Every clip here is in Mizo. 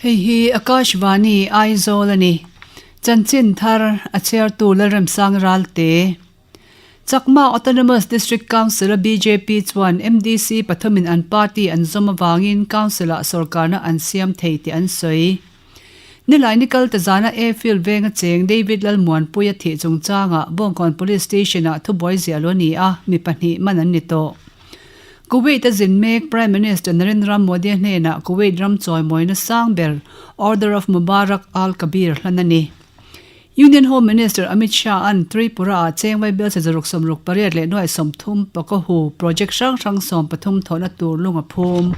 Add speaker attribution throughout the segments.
Speaker 1: Hei hi Akashvani Aizawl a ni. Chanchin thar a chhiartu Lalremsang Ralte. Chakma Autonomous District Council-a bjp chuan MDC pathumin an party an zawm avangin Council-ah sorkarna an siam thei tih an sawi. Nilai nikal ta zana Airfield venga cheng David Lalmuanpuia thih chungchangah Bawngkawn Police Station-ah thubuai ziah lo a ni a, mi pahnih man an ni tawh. Kuwait a zin mek Prime Minister Narendra Modi hnenah Kuwait ram chawimawina sang ber Order of Mubarak Al Kabir hlan a ni. Union Home Minister Amit Shah-a'n Tripura-ah chengvai bialchhe zaruk 68 leh nuai 30 pakahu project hrang hrang 13 thawhna tur lung a phum.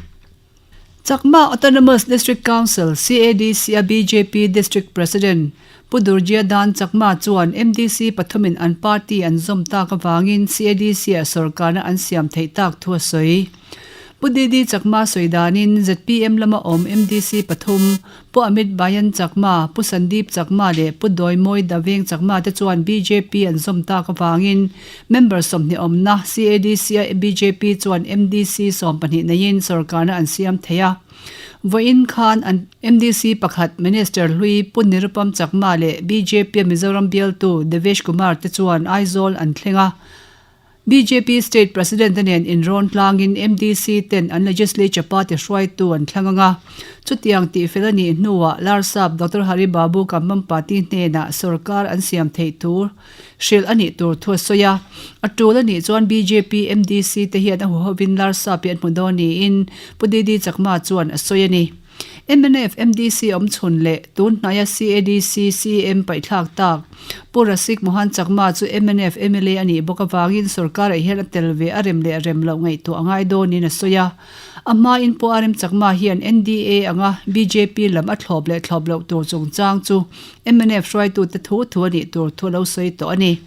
Speaker 1: Chakma Autonomous District Council, CADC, a bjp District President Pu Durjia Dan Chakma chuan MDC pathumin an party an zawm tak avangin CADC-ah sorkarna an siam theih tak thu a sawi. Pu DD Chakma sawi danin zpm lama awm MDC pathum Pu Amit Bayan Chakma, Pu Sandeep Chakma leh Pu Dawimawii Daveng Chakma te chuan bjp an zawm tak avangin member 20 awmna CADC-a bjp chuan MDC 12 neiin sorkarna an siam thei a. Vawiin khan an MDC pakhat Minister hlui Pu Nirupam Chakma leh bjp-a Mizoram bialtu Devesh Kumar te chuan Aizawl an thleng a. Bjp State President te nen inrawn tlangin MDC ten an Legislature Party hruaitu an thlang ang a. Chutiang tihfel a nih hnuah Larsap Doctor Hari Babu Kambhampati hnenah sorkar an siam theih thu hrilh a nih tur thu a sawi a. A tul a nih chuan bjp MDC te hian a huhovin Larsap hi an hmu dawn niin Pu DD Chakma chuan a sawi a ni. Mnf MDC awm chhun leh tun hnaia CADC CM paihthlak tak Pu Rasik Mohan Chakma chu mnf mla a nih bawk avangin sorkarah hian a tel ve a rem leh rem loh ngaihtuah a ngai dawnin a sawi a. A hmain Pu RM Chakma hian NDA anga bjp lam a thlawp leh thlawp loh tur chungchang chu mnf hruaitute thu thu a nih tur thu a lo sawi tawh a ni.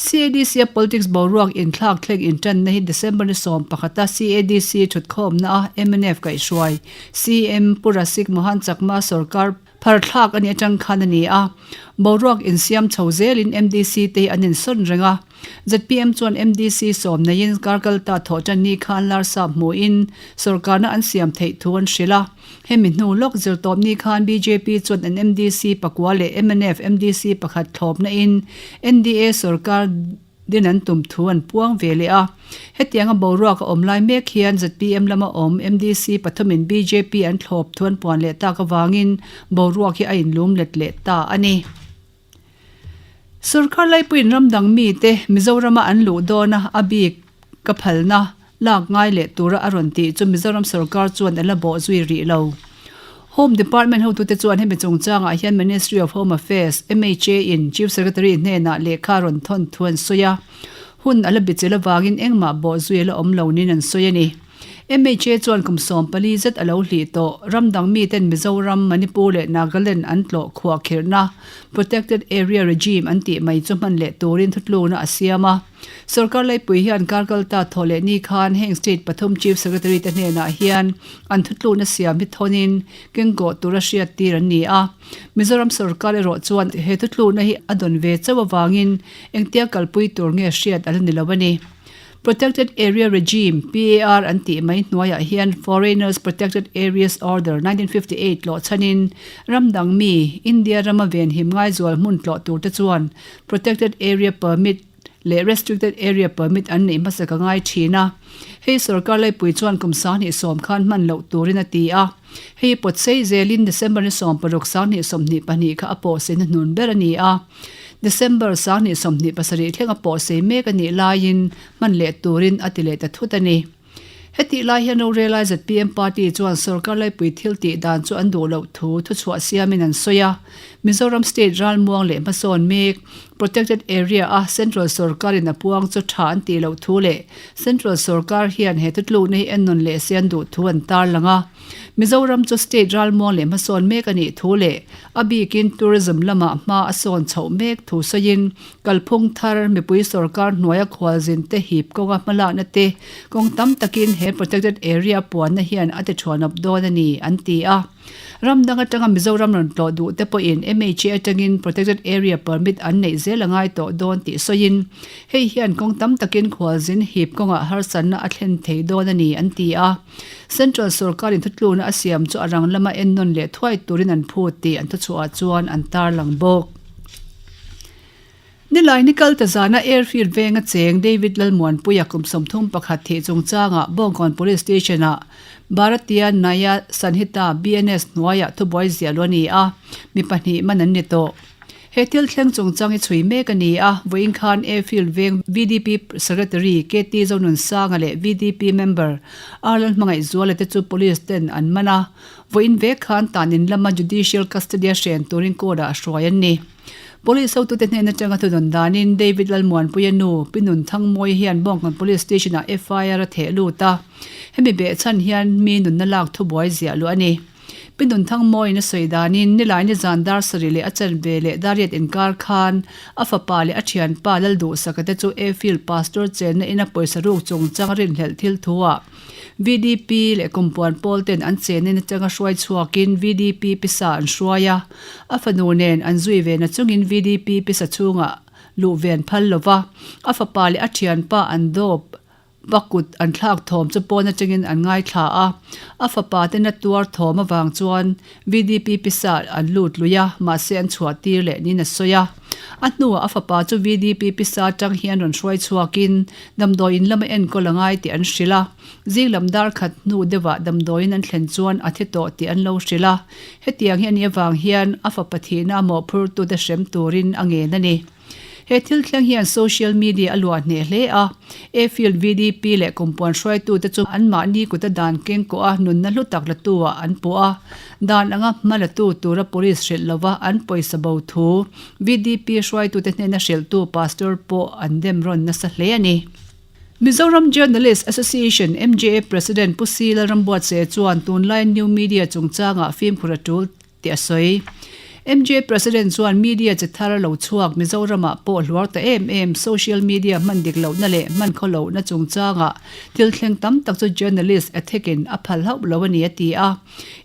Speaker 1: CADC a politics boruak inthlak thleng intanna hi December ni 11 a CADC thutkhawmna a mnf kaihhruai CM Pu Rasik Mohan Chakma sorkar phar thlak a nih atang khan a ni a. Boruak insiam chho zelin MDC te hi an insawn reng a. Zpm chuan MDC sawm neiin karkalta thawhtan ni khan Larsap hmuhin sorkarna an siam theih thu an hrilh a. Hemi hnu lawk zirtawpni khan bjp chuan an MDC pakua leh mnf MDC pakhat thlawpna in NDA sorkar din an tum thu an puang ve leh a. Hetianga boruak a awm lai mek hian zpm lama awm MDC pathumin bjp an thlawp thu an puan leh tak avangin boruak hi a inlum let leh ta a ni. Sorkar laipuiin ram dang mite Mizorama an luh dawna a bik ka phalna lak ngai leh tura a rawn tih chu Mizoram sorkar chuan a la bawh zui rih lo. Home Department hotute chuan hemi chungchangah hian Ministry of Home Affairs, MHA, in Chief Secretary hnenah lehkha rawn thawn thu an sawi a, hun a la bichilh avangin engmah bawh zui a la awm lo niin an sawi a ni. MHA chuan kum 14 zet a lo hlih tawh. Ram dang miten Mizoram, Manipur leh Nagaland an tlawh khuah khirhna, Protected Area Regime an tih mai chu hman leh turin thutlukna a siam a. Sorkar laipui hian karkalta thawh leh ni khan heng state pathum Chief Secretary te hnenah hian an thutlukna siam hi thawnin kengkawh tura hriattir an ni a. Mizoram sorkar erawh chuan he thutlukna hi a dawn ve chauh avangin engtia kalpui tur nge hriat a la ni lo a ni. Protected Area Regime, PAR, an tih mai hnuaiah hian Foreigners Protected Areas Order, 1958 tlawh chhanin ram dang mi, India rama venhim ngaizual hmun tlawh turte chuan Protected Area Permit leh Restricted Area Permit an neih hmasa ka ngai thin a. Hei sorkar laipui chuan kum 2010 khan hman loh turin a ti a. Hei pawt sei zelin December ni 16 2022 kha a pawhseina hnun ber a ni a. December 2027 thleng a pawhsei mek a nih laiin hman leh turin a ti leh ta thut a ni. Hetih lai hian rorelai zpm party chuan sorkar laipui thil tih dan chu an duh loh thu thuchhuah siamin an sawi a. Mizoram state ralmuang leh hmasawn mek, protected area a central sorkarin a puang chu tha an tih loh thu leh central sorkar hian he thutlukna hi ennawn leh se an duh thu an tarlang a. Mizoram chu state ralmuang leh hmasawn mek a nih thu leh a bikin tourism lamah hma a sawn chhoh mek thu sawiin kalphung thar mipui sorkar hnuaia khualzin te hip kawnga hmalakna te kawng tam takin he protected area puanna hian a ti thuanawp dawn a ni, an ti a. Ram dang atanga Mizoram rawn tlawh duh te pawhin MHA atangin Protected Area Permit an neih zel a ngai tawh dawn tih sawiin hei hian kawng tam takin khualzin hip kawngah harsatna a thlen thei dawn a ni an ti a. Central sorkarin thutlukna a siam chu a rang lama ennawn leh thuai turin an phut tih an thuchhuahah chuan an tarlang bawk. Nilai ni kal ta zana Airfield venga cheng David Lalmuanpuia kum 31 thih chungchangah Bawngkawn Police Station-ah Bharatiya Nyaya Sanhita, BNS, hnuaiah thubuai ziah luh a ni a, mi pahnih man an ni tawh. He thil thleng chungchang hi chhui mek a ni a, vawiin khan Airfield veng VDP Secretary KT Zonunsanga leh VDP member R Lalhmangaihzuala te chu Police ten an man a, vawiin vek khan tanin lama Judicial Custody-a hren turin court-ah hruai an ni. Police hotute hnen atanga thudawn danin David Lalmuanpuia nu Pi Nunthangmawii hian Bawngkawn Police Station-ah FIR a theh lut a, hemi behchhan hian mi nunna lak thubuai ziah luh a ni. Pi Nunthangmawiin a sawi danin nilai nizan dar sarih leh a chanve leh dariat inkar khan a fapa leh a thianpa Lalduhsaka te chu Airfield Pastor chenna ina pawisa ruk chungchang rinhlelh thil thuah VDP leh kumpuan pawl ten an chenin atanga hruai chhuakin VDP pisa an hruai a, a fanu nen an zui ve na chungin VDP pisa chhungah luh ve an phal lo va, a fapa leh a thianpa an dawp va kut an thlak thawm chu pawn atangin an ngaithla a, a fapa tena tuar thawm avang chuan VDP pisa an lut lui a, mahse an chhuah tir leh niin a sawi a. A hnuah a fapa chu VDP pisa atang hian rawn hruai chhuakin damdawiin lama enkawl a ngai tih an hrilh a. Zing lam dar khat hnu deuhah damdawiin an thlen chuan a thi tawh tih an lo hrilh a. Hetiang hi a nih avang hian a fapa thihna a mawhphurtute hrem turin a ngen a ni. He thil thleng hian social media a luah hneh hle a, Airfield VDP leh kumpuan hruaitute chu anmahni kuta dan keng kawh a nunna hlu tak latu ah an puh a, dan anga hma latu tura police hrilh lova an pawisa bo thu VDP hruaitute hnena hrilhtu pastor pawh an dem rawn nasa hle a ni. Mizoram Journalist Association, MJA, President Pu C Lalrambuatse chuan tunlai new media chungchangah fimkhur a tul tih a sawi. MJ President chuan media chi thar lo chhuak Mizoramah pawh hluar ta em em social media hman dik lohna leh hman khaw lohna chungchangah thil thleng tam tak chu journalist ethic in a phal hauh lo a ni a ti a.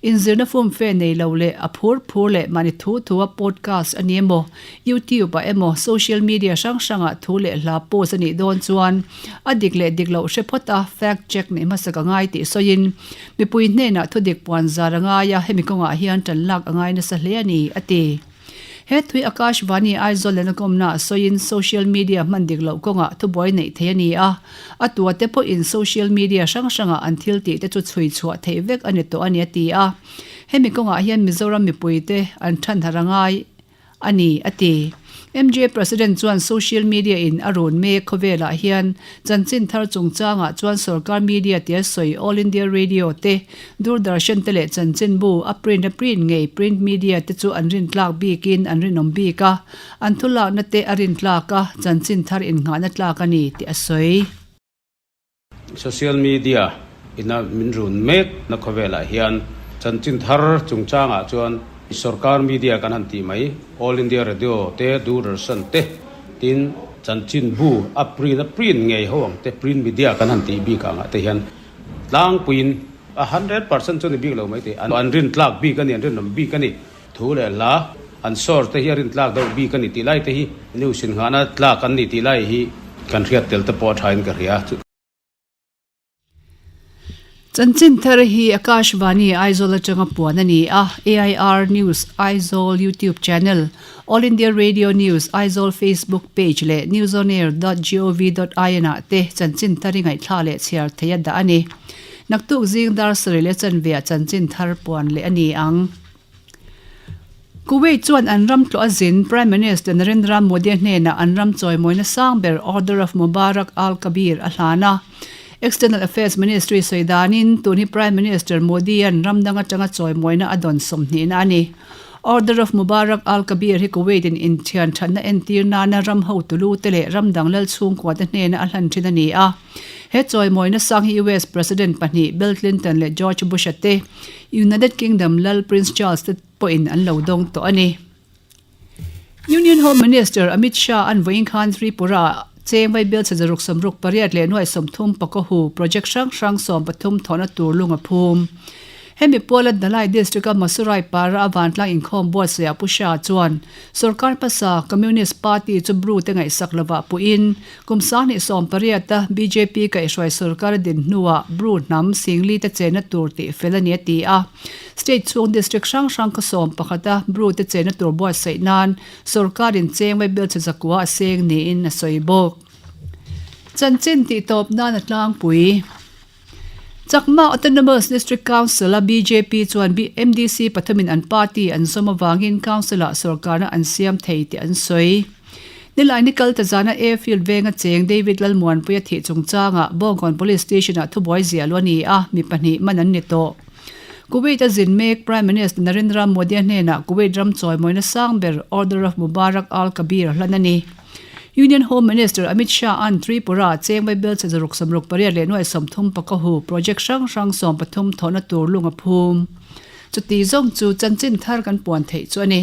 Speaker 1: Inzirna fumfe nei lo leh a phur phur leh mahni thu thu a podcast a ni emaw, YouTube ah emaw social media hrang hrangah thu leh hla post a nih dawn chuan a dik leh dik loh hre phawt a fact check neih hmasak a ngai tih sawiin Mipui hnenah thudik puan zar a ngai a, hemi kawngah hian tan lak a ngai nasa hle a ni, a ti. He thui Akashvani Aizawl leh Nakomna sawiin social media hman dik loh kawngah thubuai neih thei a ni a, a tuate pawhin social media hrang hrangah an thil tih te chu chhui chhuah theih vek a ni tawh a ni, a ti a. Hemi kawngah hian Mizoram mipuite an thanharh a ngai. a ni, a ti. MJ President chuan social media in a run mek khawvelah hian chanchin thar chungchangah chuan sorkar media tia sawi All India Radio te, Doordarshan te leh chanchinbu a print a print ngei print media te chu an rintlak bikin an rinawm bik a, an thulakna te a rintlak a, chanchin thar innghahna tlak a ni tih a sawi.
Speaker 2: Social media ina min run mek na khawvelah hian chanchin thar chungchangah chuan sorkar media kan han tih mai, All India Radio te, Doordarshan te, tin chanchin bu a print a print ngei ho ang te, print media kan han tih bik angah te hian tlangpuiin a 100% chu ni bik lo mai thei, an rintlak bik a ni, an rinawm bik a ni. Thu leh hla an source te hi a rintlak deuh bik a ni tih lai te hi news inngahna tlak an ni tih lai hi kan hriat tel te pawh a thain ka hria.
Speaker 1: Chanchin thar hi Akashvani Aizawl atanga puan a ni a, AIR News Aizawl YouTube channel, All India Radio News Aizawl Facebook page leh newsonair dot gov dot in ah te chanchin thar hi ngaihthla leh chhiar theih a dah a ni. Naktuk zing dar sarih leh chanveah chanchin thar puan leh a ni ang. Kuwait chuan an ram tlawh a zin Prime Minister Narendra Modi-a hnenah an ram chawimawina sang ber Order of Mubarak Al Kabir a hlan a. External Affairs Ministry sawi danin tun hi Prime Minister Modi-a'n ram dang atanga chawimawina a dawn sawmhnihna a ni. Order of Mubarak Al Kabir hi Kuwait-in inthian thatna entir nana ram hotu lu te leh ram dang lal chhungkua te hnena a hlan thin a ni a. He chawimawina sang hi US President pahnih Bill Clinton leh George Bush-a te, United Kingdom lal Prince Charles te pawhin an lo dawng tawh a ni. Union Home Minister Amit Shah an vawiin khan Tripura-ah cheng vaibel chhe zaruk 68 leh nuai 30 pakaw hu project hrang hrang 13 thawhna tur lung a phum. Hemi puala Dhalai District-a Masurai Para a vantlang inkhawm buatsaihah Pu Shah chuan sorkar hmasa Communist Party chu Bru te ngaihsak lovah puhin kum 28 a bjp kaihhruai sorkar a din hnuah Bru hnam Singli te chenna tur tih fel a ni a ti a. State chhung district hrang hrang khaw 11 a Bru te chenna tur buatsaih nan sorkarin cheng vai belchhe zakua a seng niin a sawi bawk. Chanchin tih tawp nan a tlangpui. Chakma Autonomous District Council-a bjp chuan MDC pathumin an party an zawm avangin Council-ah sorkarna an siam thei tih an sawi. Nilaini kal ta zana Airfield venga cheng David Lalmuanpuia thih chungchangah Bawngkawn Police Station-ah thubuai ziah luh a ni a, mi pahnih man an ni tawh. Kuwait-a zin mek Prime Minister Narendra Modi-a hnenah Kuwait ram chawimawina sang ber Order of Mubarak Al Kabir hlan a ni. Union Home Minister Amit Shah-a'n Tripura cheng vaibel chhe zaruk 68 leh nuai 30 pakahu project hrang hrang 13 thawhna tur lung a phum. Chuti zawng chu chanchin thar kan puan theih chu a ni.